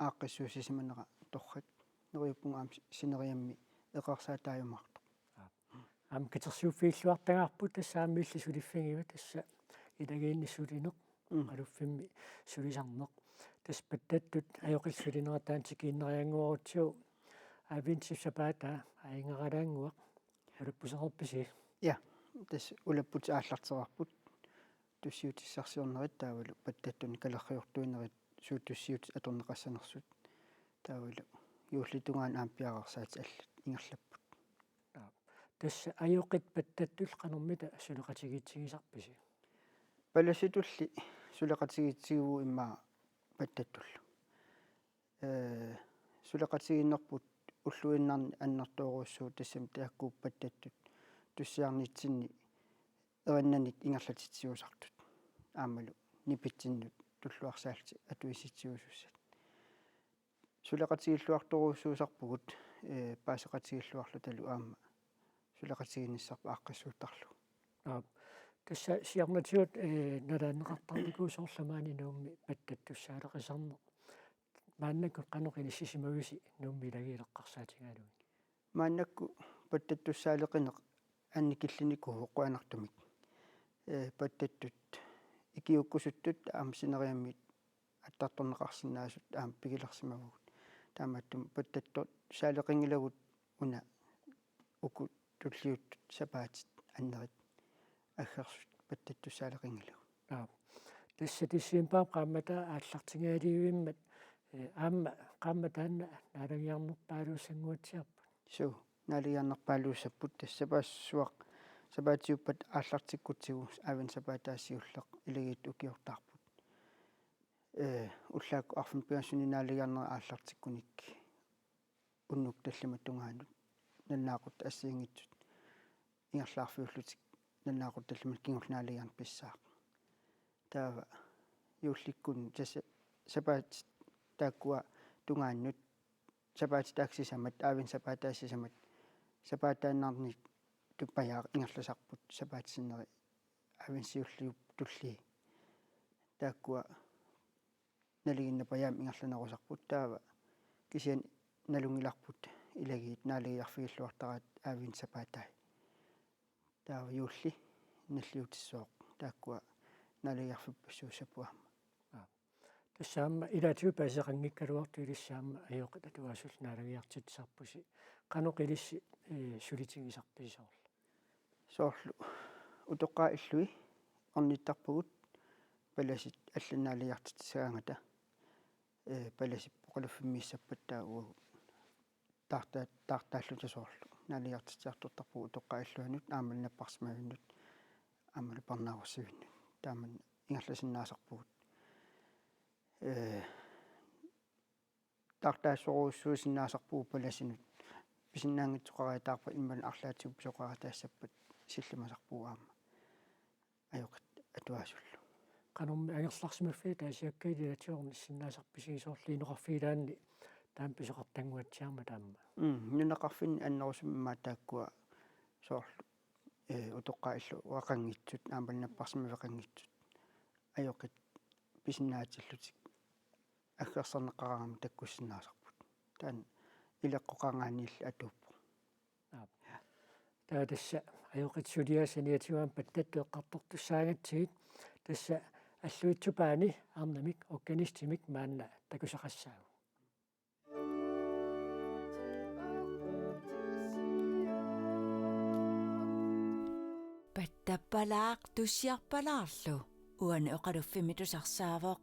aaqqissuussisimanera torrak. Neriuppunga aamma sineriammi eqeersaataajumaartoq. Aamma katersuuffigilluartagaarput, tassa aamma illit suliffigivat, tassa ilagiinni sulineq, mm, qaluffimmi sulisarneq. Tassa pattattut ajoqillit sulinerat taanna tikiinnariannguarutsigu, Avinsip sapaataa aajunngikkaluarlugu, ulapputereerpisi? Ja, tassa ulapputit aallartereerput. Tussiutissarsiornerit taavalu pattattunik kalerriortuinerit suut tussiutit atorneqassanersut. Taavalu juullip tungaanut aamma piareersaatit allat ingerlapput. Aap. Tassa ajoqit pattattullu qanormita suleqatigiitsigisarpisi? Palassitulli suleqatigiitsigivugut immaqa pattattullu. Ee, suleqatigiinnerput ulluinnarni annertoorujussuuvoq, tassami taakku pattattut tussiarnitsinni erinnanik ingerlatitsiusartut aammalu nipitsinnut tulluarsaallutik atuisitsisussat. Suleqatigiilluartorujussuusarpugut, ee, paaseqatigiilluarlutalu aamma suleqatigiinnissarput aaqqissuuttarlugu. Aap. Tassa siornatigut, ee, nalaanneqartarnikuusoq soorlu maani Nuummi pattattussaaleqisarneq. Maannakkut qanoq inissisimavisi Nuummi ilagiit eqqarsaatigalugit? Maannakkut pattattussaaleqineq annikillinikuuvoq qujanartumik. Ee, pattattut ikiuukkusuttut aamma sineriammik attartorneqarsinnaasut aamma pigilersimavugut. Taamaattumik pattattussaaleqinngilagut una uku tulliuttut sapaatit annerit aggersut pattattussaaleqinngilagut. Aap. Tassa decembarip qaammataa aallartinngiliivimmat, ee, aamma qaammat taanna naalagiarnerpaaluussannguatsiarput. Suu, naalagiarnerpaaluussapput, tassa sapaassuaq, sapaatiuppat aallartikkutsigu Aavin sapaataa siulleq ilagiittut ukiortaarput. Ee, ullaakkut arfineq-pingasunut naalagiarnerit aallartikkunik unnuk tallimat tungaanut nalunaaqutaq assigiinngitsut ingerlaarfiullutik nalunaaqutaq tallimat kingullermik naalagiarneq pissaaq. Taava juullikkut tassa sapaatit taakkua tungaannut, sapaatit taakku sisamat, Aavin sapaataa sisamat, sapaataannarnik tupajaaq ingerlasarput, sapaatit sinneri Aavin siulliup tullii. Taakkua nalinginnapajaamik ingerlanerusarput, taava kisianni nalunngilarput ilagiit naalagiarfigilluartaraat Aavin sapaatai. Taava juulli nalliutissooq, taakkua naalagiarfippassuussapput aamma. Aap. Tassa aamma ilaatigut paasisaqanngikkaluartut ilissi aamma ajoqit atuaasullu naalagiartitsisarpusi. Qanoq ilissi, ee, sulitigisarpisi soorlu? Soorlu utoqqaat illui ornittarpagut palasit allanut naalagiartitsissagaangata, ee, palasip oqaluffimmiissappat taava uagut taarta-, taartaalluta soorlu naalagiartitsisartortarpugut utoqqaat illuannut aammalu napparsimavinnut aammalu parnaarussivinnut. Taamani ingerlasinnaasarpugut. Ee, taartaassorujussuusinnaasarpugut palasinut. Pisinnaanngitsoqariataarpat imaluunniit arlaatigut pisoqariataassappat sillimasarpugut aamma ajoqit atuaasullu. Qanormi angerlarsimaffiat taasiakkaat ilaatigut ornissinnaasarpisi soorlu inoqarfiit ilaanni taama pisoqartannguatsiarmat aamma? Mm, nunaqarfinni annerusumik taakkua soorlu, ee, utoqqaat illuaqanngitsut, aammalu napparsimaveqanngitsut ajoqit pisinnaatillutik aggersarneqaraangamik takkussinnaasarput. Taanna ileqqoqaraangaanniilli atuuppoq. Aap. Taava tassa ajoqit suliaat saniatigut aamma pattattut eqqartortussaagatsigit, tassa Alluitsup Paani arnamik organistimik maanna takusaqassaagut. Pattappalaaq tussiarpalaarlu uani oqaluffimmi tusarsaavoq.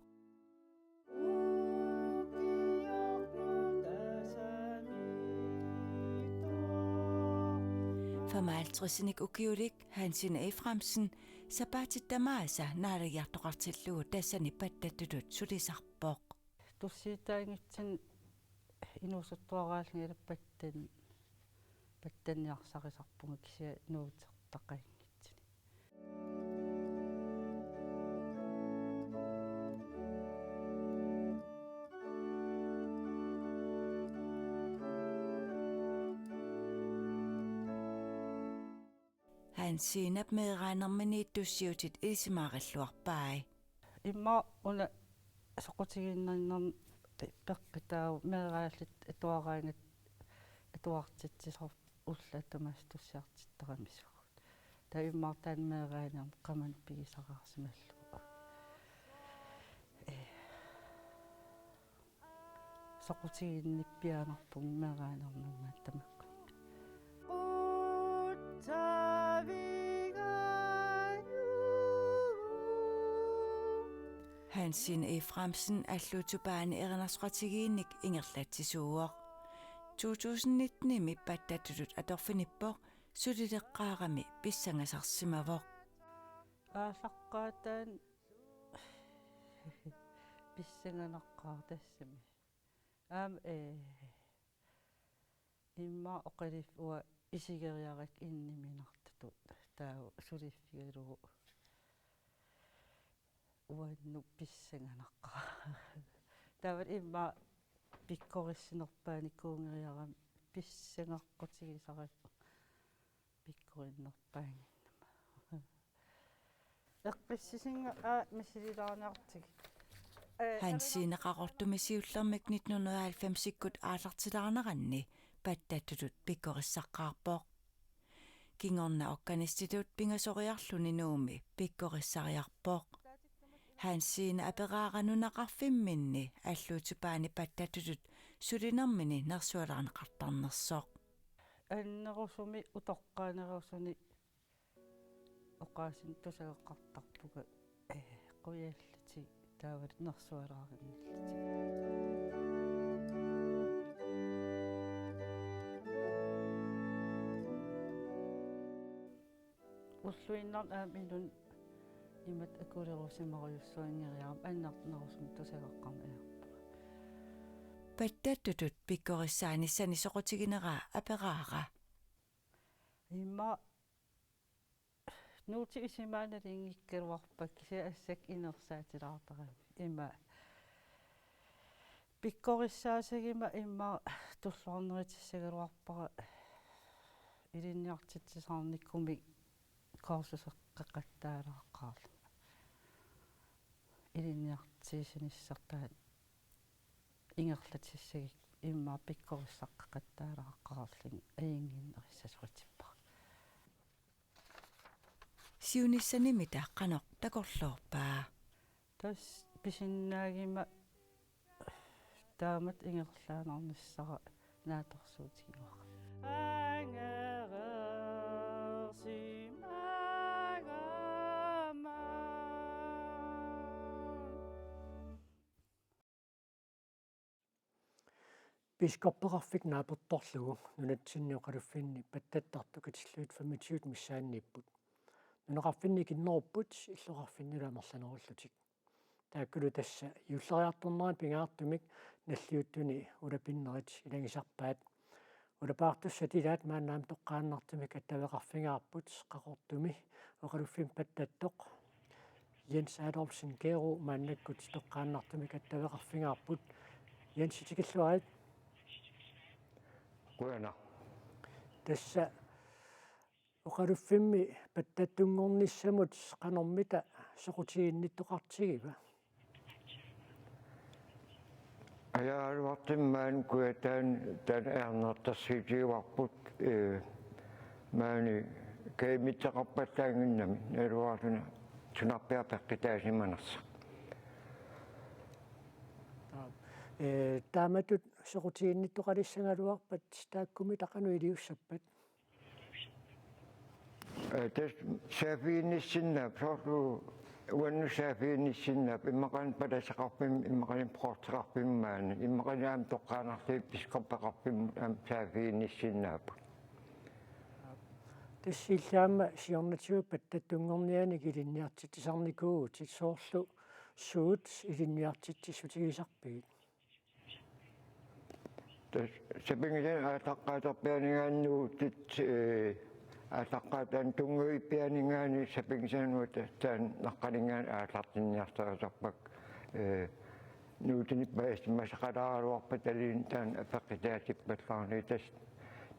Femoghalvtredsinik ukiulik Hans Sine Efraimsen sapaatit tamaasa naalagiartoqartillugu tassani pattattutut sulisarpoq. Tussiutaanngitsunik inuusuttuaraallunga pattan-, pattanniarsarisarpunga kisianni nuutertaqanngitsunik. Hans Sinep meeraanermini tussiutit ilisimaarilluarpai. Immaqa una soqutiginninnermi peqqitaa meeraallit atuaraangat-, atuartitsisarput ullut tamaasa tussiartittaramisoorput. Taava immaqa taanna meeraanermi qamani pigisaraarsimallugu. Ee. Soqutiginnippiaannarpunga meeraanermimmi tamakku. Hans Sine Efraimsen Alluitsup Paani erinarsoqatigiinnik ingerlatsisuuvoq. To tusind nittenimi pattattutut atorfinippoq, sulileqqaarami pissangasarsimavoq. Aallaqqaataani pissanganaqaaq tassami. Aamma, ee, immaqa oqaluffiup isigeriarakku inniminartutut taava suliffigalugu uannut pissanganaqaaq. Taava immaqa pikkorissinerpaanikuungeriarami pissangaqqutigisarakkit pikkorinnerpaannginnama. Eqqissisinga aa misililaarniartigit. Ee, Hans Sine Qaqortumi siullermik nitten hundrede og halvfemsikkut aallartilaarneranni pattattutut pikkorissaqqaarpoq. Kingorna organistitut pingasoriarluni Nuummi pikkorissariarpoq. Hans Sine aperaara nunaqarfimminni Alluitsup Paani pattattutut sulinermini nersualaarneqartarnersoq. Annerusumik utoqqaanerusuni oqaasinik tusagaqartarpunga, ee, qujallutik taavalu nersualaarinngillutik. Ulluinnarni aamma inunnut imatut akulerusimarujussuanngeriarama annertunerusumik tusagaqqamik ajorpunga. Pattattutut pikkorissaanissani soqutiginera aperaara. Immaqa nuutit isumaat nalinngikkaluarpakka kisianni assakka inersaatilaartarami. Ima pikkorissaasagama immaqa tulluarnerutissagaluarpara ilinniartitsisarnikumik kursuseqqeqattaalaaqaarlunga. Ilinniartitsisartaa ingerlatissagikku immaqa pikkorissaqqeqattaalaaqaarlunga ajunnginnerussasutippara. Siunissanimita qanoq takorloorpaa? Tassa pisinnaagama Taamatut ingerlaannarnissara naatsorsuutigaara. Biskoppeqarfik naapertorlugu nunatsinni oqaluffinni pattattartut katillugit femogtyve missaanniipput. Nunaqarfinni ikinnerupput, illoqarfinnilu amerlanerullutik. Taakkulu tassa juulleriartornerani pingaartumik nalliuttuni ulapinnerit ilagisarpaat. Ulapaartussat ilaat maanna aamma toqqaannartumik attaveqarfigaarput, Qaqortumi oqaluffimmi pattattoq Jens Adolfsen Kero maannakkut toqqaannartumik attaveqarfigaarput. Jens, tikilluarit. Qujanaq. Tassa oqaluffimmi pattattunngornissamut qanormita soqutiginnittoqartigiva? Ajaluartumik maani Kujataani taanna ajornartorsiutigivarput, ee, maani kajumissuteqarpallaannginnami, naluara suna sunarpiaq peqqutaasimanersoq. Ee, taamatut soqutiginnittoqalissagaluarpat taakkumita qanoq iliussappat? Ee, tassa saaffiginnissinnaapput, soorlu uannut saaffiginnissinnaapput, immaqaluunniit palasseqarfimmi, immaqaluunniit poorteqarfimmi maani, immaqaluunniit aamma toqqaannartumik biskoppeqarfimmi aamma saaffiginnissinnaapput. Tassa illit aamma siornatigut pattattunngornianik ilinniartitsisarnikuuvutit, soorlu suut ilinniartitsissutigisarpigit? Tassa sapinngisanut aallaqqaaterpianinngaanniit nuutit, ee, aallaqqaataani tunngavigipianinngaanniit sapinngisanut taanna naqqaninngaanniit aallartinniartariaqarpakka, ee, nuutinik paasisimasaqalaaraluarpata taanna apeqqutaatippallaarnagit, tassa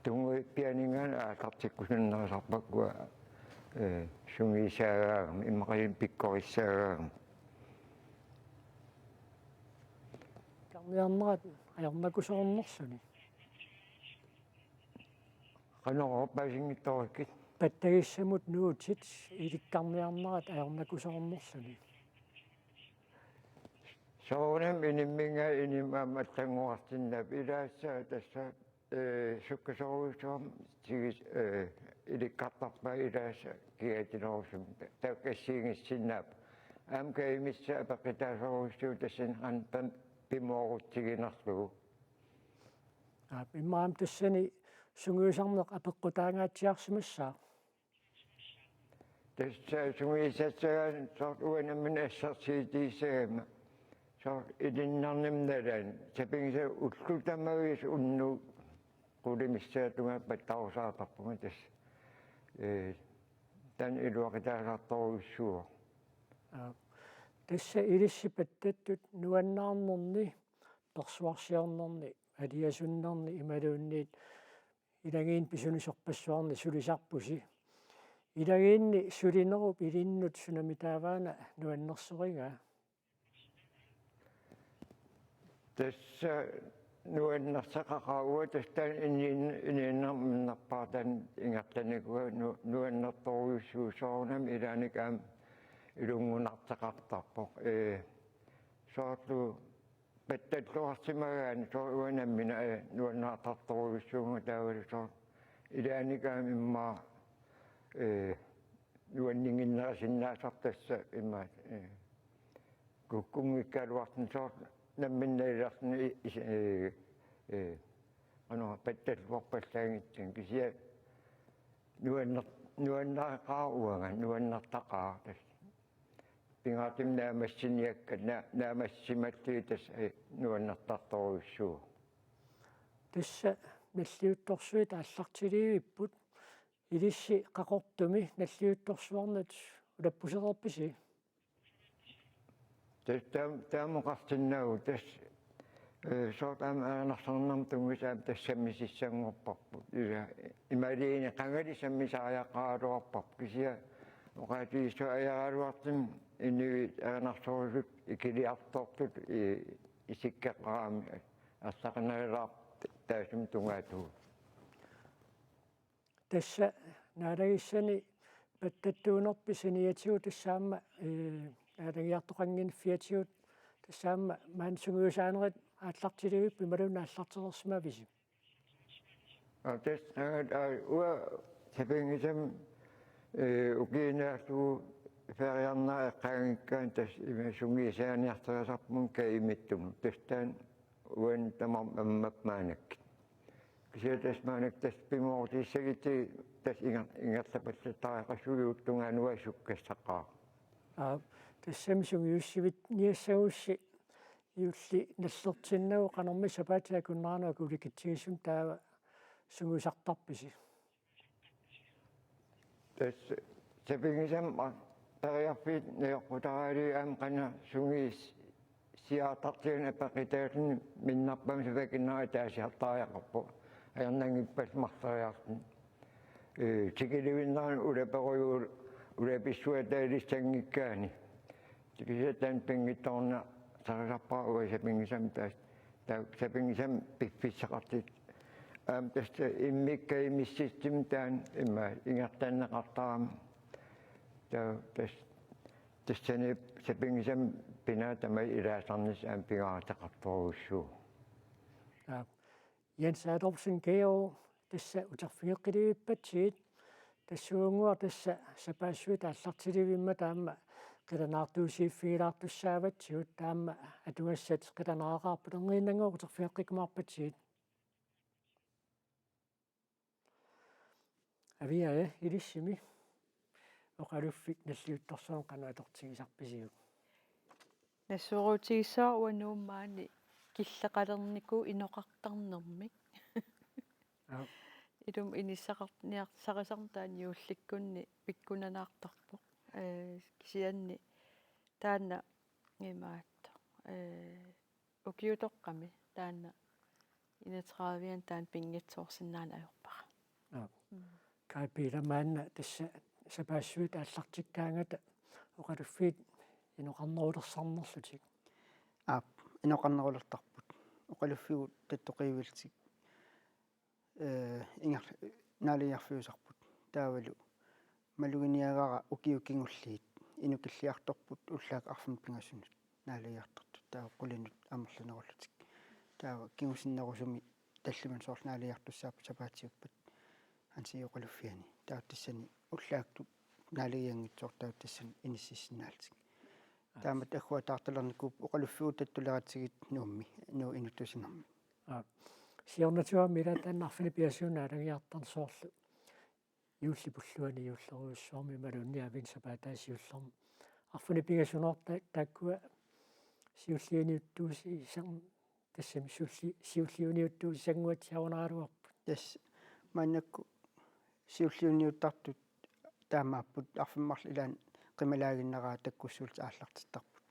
tunngavigipianinngaanniit aallartikkusunnerusarpakka, ee, sungiusaagaangami, immaqaluunniit pikkorissaagaangami. Ilikkarniarnerat ajornakusoornerluni. Qanoq, paasinngitsorukkit? Pattagissamut nuutit ilikkarniarnerat ajornakusoornerluni. Soorunami inimminngaanniit inimit aamma allanngorarsinnaapput, ilaasa tassa, ee, sukkasoorujussuarmik tigi-, ee, ilikkartarpaat, ilaasa kigatilerusumik. Taakku assigiinngissinnaappat. Aamma kajumissat apeqqutaasorujussuuvoq tassani qanoq pimoorutsiginerlugu. Aap, immaqa aamma tassani sungiusarneq apeqqutaangaatsiarsimassaaq. Tassa sungiusassagaanni soorlu uanga nammineq assersuutigissagama, soorlu ilinnarnimmi nalaani, sapinngisannik ullut tamaaviisa unnugu qulit missaata tungaanut pattarusaartarpunga, tassa, ee, taanna iluaqutaasartorujussuuvoq. Aap. Tassa ilissi pattattut nuannaarnerni, persuarsiornerni, aliasunnerni imaluunniit ilagiinni pisunisorpassuarni sulisarpusi. Ilagiinni sulinerup ilinnut sunami taavaana nuannersorigaa? Tassa nuannersaqaqaaq, uanga tassa taanna inuun-, inuunerminnerpaaq taanna ingerlanikuuara, nu-, nuannertorujussuuvoq, soorunami ilaanni aamma ilunngunartaqartarpoq. Ee, soorlu pattalluarsimagaanni soorlu uanga nammineq, ee, nuannaartartorujussuuvunga, taavalu soorlu ilaanni aamma immaqa, ee, nuanninginnerusinnaasarput tassa immaqa, ee, kukkunngikkaluartuni soorlu nammineq nalilerluni is-, ee, ee, qanoq pattalluarpallaanngitsunik, kisianni nuanner-, nuannaqaaq uanga, nuannertaqaaq tassa. Pingaartumik naammassiniakkat, na-, naammassimallugit tassa, ee, nuannertartorujussuuvoq. Tassa nalliuttorsuit aallartilivipput. Ilissi Qaqortumi nalliuttorsuarnut ulappusereerpisi? Tassa taam-, taama oqarsinnaavugut, tassa, ee, soorlu aamma ajornartornermut tunngasut aamma tassa sammisassanngorparput. Ila imaluunniit qangali sammisariaqaraluarparput, kisianni oqaatigissuseq ajoraluartumik inuit ajornartorusut ikiliartortut, ee, isikkoqarami arlaqinalaarpoq taassuma tungaatigut. Tassa naalagissani pattattuunerpit saniatigut tassa aamma, ee, naalagiartoqannginniffiatigut tassa aamma maani sungiusaanerit aallartilivippoq imaluunniit aallartereersimavisi? Aa, tassa qangat, aa, uanga sapinngisamik, ee, ukiinnaallugu feriarnera eqqaanngikkaanni tassa ima sungiusaaniartarisarpunga kajumittumut. Tassa taanna uani tamarmi ammapput maannakkut. Kisianni tassa maannakkut tassa pimoorutissagutsigit tassa inger-, ingerlapallattaraqassuugut tungaanut sukkassaqqaarput. Aa, tassami sungiussivitsinniassagussi juulli nallertinnagu qanormi sapaatip akunneranut akulikitsigisumik taava sungiusartarpisi? Tassa sapinngisamik periarfiit najoqqutaraluit aamma qanoq sungiussiartartigalugu apeqqutaalluni minnerpaamik sapaatip akunnera ataasiartariaqarpoq. Ajornanngippallu marloriarluni. Ee, tikilluinnaanngilaq ulaperujugut ulapissuataalissanngikkaanni. Tikisattan pinngitsoornarsarisarpara uanga sapinngisamik taas-, taava sapinngisamik piffissaqartut. Aamma tassa immikkut kajumissutsimik taanna ima ingerlanneqartarami. Taava tassa, tassani sapinngisamik pinaat tamat ilaasarnissaq aamma pingaaruteqartorujussuuvoq. Aa, Jens Adolfsen Georg, tassa uterfigeqqilivippatsigit, tassuugunnguaq tassa sapaassuit aallartilivimmata aamma qilanaartuusiiffigilaartussaavatsigut, taama atugassat qilanaaqaarput, erniinnannguaq uterfigeqqikkumaarpatsigit. Aviaja, ilissimi oqaluffik nalliuttorsuarmik qanoq atortigisarpisiuk? Nassuerutigissavarput uanga Nuummi maani killeqalernikuuvoq inoqartarnermik. Aap. Ilumut inissaqarniarsarisarneq taanna juullikkunni pikkunanaartarpoq. Ee, kisianni taanna imaattoq. Ee, ukiutoqqami taanna enogtredive taanna pinngitsoorsinnaaneq ajorpara. Aap. Mm. Kai Peter, maanna tassa sapaassuit aallartikkaangata oqaluffiit inoqarnerulersarnerlutik. Aap, inoqarnerulertarput. Oqaluffigut tattoqiivillutik, ee, inger-, naalagiarfiusarput. Taavalu maluginiagara ukiut kingulliit inukilliartorput ullaakkut arfineq-pingasunut naalagiartortut, taava qulinut amerlanerullutik. Taava kingusinnerusumi tallimanik soorlu naalagiartussaapput sapaatiuppat Hansi oqaluffiani. Taava tassani ullaakkut naalagianngitsoortarput tassani inississinnaallutik. Aap. Taamatut agguataartalernikuupput oqaluffigut tattoqareeratsigit Nuummi, Nuup inuttut sinermi. Aap. Siornatigut aamma ila taanna arfineq-pingasunik naalagiartarneq soorlu juullip ulluani juullerujussuarmi imaluunniit aviini sapaatip aasap siullermi. Arfineq-pingasunoorta taakkua siulliuniuttuusisan-, tassami siulli-, siulliuniuttuusisannguatsiarunaraluarput. Tassa maannakkut siulliuniuttartut taamaapput, arfineq-marluk ilaanni qimalaaginnaraat takkussuullutik aallartittarput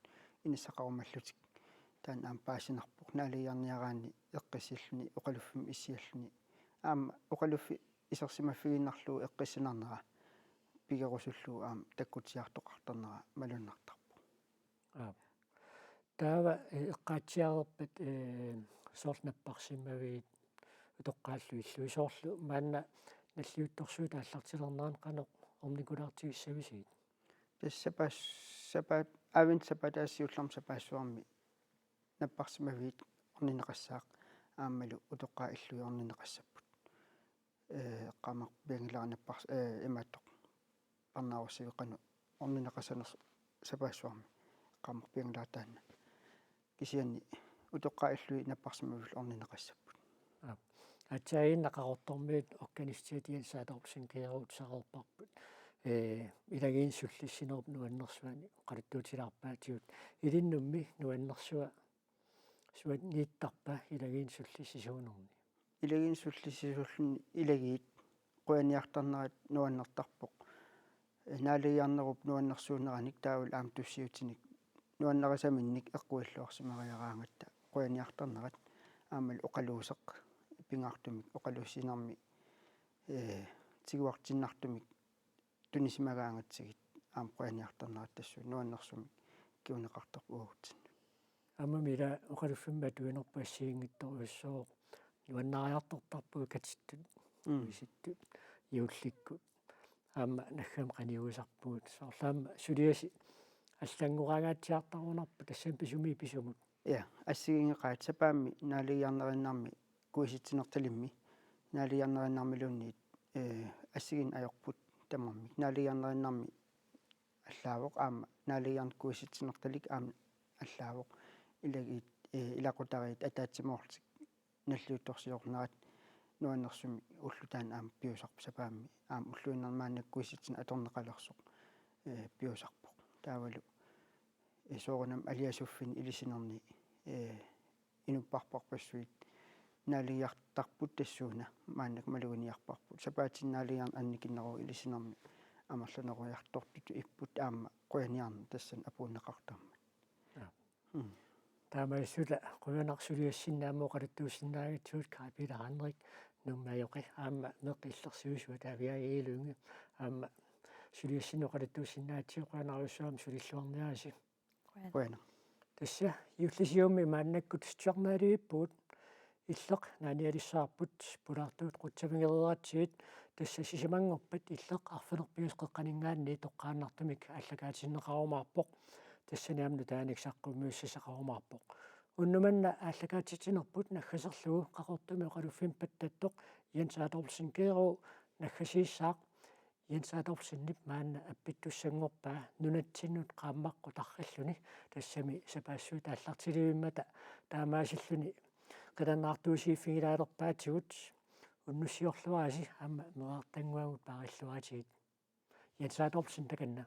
inissaqarumallutik. Taanna aamma paasinarpoq naalagiarniaraanni eqqissilluni oqaluffimmi issialluni. Aamma oqaluffik isersimaffigiinnarlugu eqqissinarnera pigerusullugu aamma takkutsiartoqartarnera malunnartarpoq. Aap. Taava, eh, eqqaatsiareerpat, eh, soorlu napparsimmavigit utoqqaallu illui, soorlu maanna nalliuttorsuit aallartilernerani qanoq ornikulaartigissavisigit? Tassa sapaas-, sapaat-, aviini sapaatip aasap siullermi sapaassuarmi napparsimmavigit orninneqassaaq aammalu utoqqaat illui orninneqassapput. Ee, eqqaamarpianngilara nappars-, ee, imaattoq parnaarussavik qanoq orninneqassanersoq sapaassuarmi, eqqaamarpianngilara taanna. Kisianni utoqqaat illui napparsimmavillu orninneqassapput. Aap. Aatsaat Qaqortormiut organistiat Jens Adolfsen Georg utereerparput, ee, ilagiinnut sullissinerup nuannersuani oqaluttuutilaarpaatigut. Ilinnummi nuannersua suanniittarpa ilagiinnut sullissisuunerni? Ilagiinnut sullissisuulluni ilagiit qujaniartarnerat nuannertarpoq. Naalagiarnerup nuannersuuneranik taavalu aamma tussiutinik nuannarisaminnik eqquilluarsimariaraangatta qujaniartarnerat aammalu oqaluuseq pingaartumik oqaluussinermi, ee, tiguartinnartumik tunisimagaangatsigit aamma qujaniartarnerat tassuuna nuannersumik kinguneqartarpoq uagutsinnut. Aammami ila oqaluffimmi atuinerput assigiinngitsorujussuuvoq, nuannariartortarpugut katittut, mm, isittut, juullikkut. Aamma naggami qanigisarpugut. Soorlu aamma suliasi allanngoraangaatsiartarunarpoq tassami pisumi pisumut. Ja, assigiinngeqaat sapaammi naaligiarnerinnarmi kuisitsinertalimmi, naaligiarnerinnarmiluunniit, eh, assigiinnginnakka ajorput tamarmik. Naaligiarnerinnarmi allaavoq aamma, naaligiarneq kuisitsinertalik aamma allaavoq. Ilagit, eh, ilaqutariit ataatsimoorlutik nalliuttorsiornerat nuannersumik ulloq taanna aamma piusarpoq sapaammi. Aamma ulluinnarni maannakkut kuisitsineq atorneqalersoq, eh, piusarpoq. Taavalu, eh, soorunami aliasuffinni ilisinerni, eh, inuppassuit naaligiartarput tassuuna maannakkut maluginiarparput. Sapaatip-akunneri naaligiarneq annikinneruvoq ilisinermi amerlanerujartortutut ipput aamma qujaniarneq tassani apuunneqartarmat. Aap. Mm. Taamaasillunga qujanaq suliassinni aamma oqaluttuussinnaagatsigit Kaj Peter Henrik Nuummi ajoqi aamma meeqqat illersuisut Aviaja Egede Lynge aamma suliassinni oqaluttuussinnaagatsigit qujanarujussuaq aamma sulilluarniarisi. Qujanaq. Tassa Juullisiummi maannakkut tujarnaalivippugut Illeq naanialissavarput pulaartugut qutsavigereeratsigit, tassa sisamanngorpat Illeq arfineq-pingasut qeqqaninngaanniit toqqaannartumik aallakaatinneqarumaarpoq. Tassani aamma nutaanik saqqummiussassaqarumaarpoq. Unnuk manna aallakaatitsinerput naggaserlugu Qaqortumi oqaluffimmi pattattoq Jens Adolfsen Kero naggasiissaaq. Jens Adolfsenip maanna appittussanngorpaa nunatsinnut qaammaqqut tarrilluni, tassami sapaassuit aallartilivimmata taamaasilluni qilannaartuusiiffigilaalerpaatigut. Unnussiorluarisi aamma meerartannguagut paarilluaritsigit. Jens Adolfsen, takanna.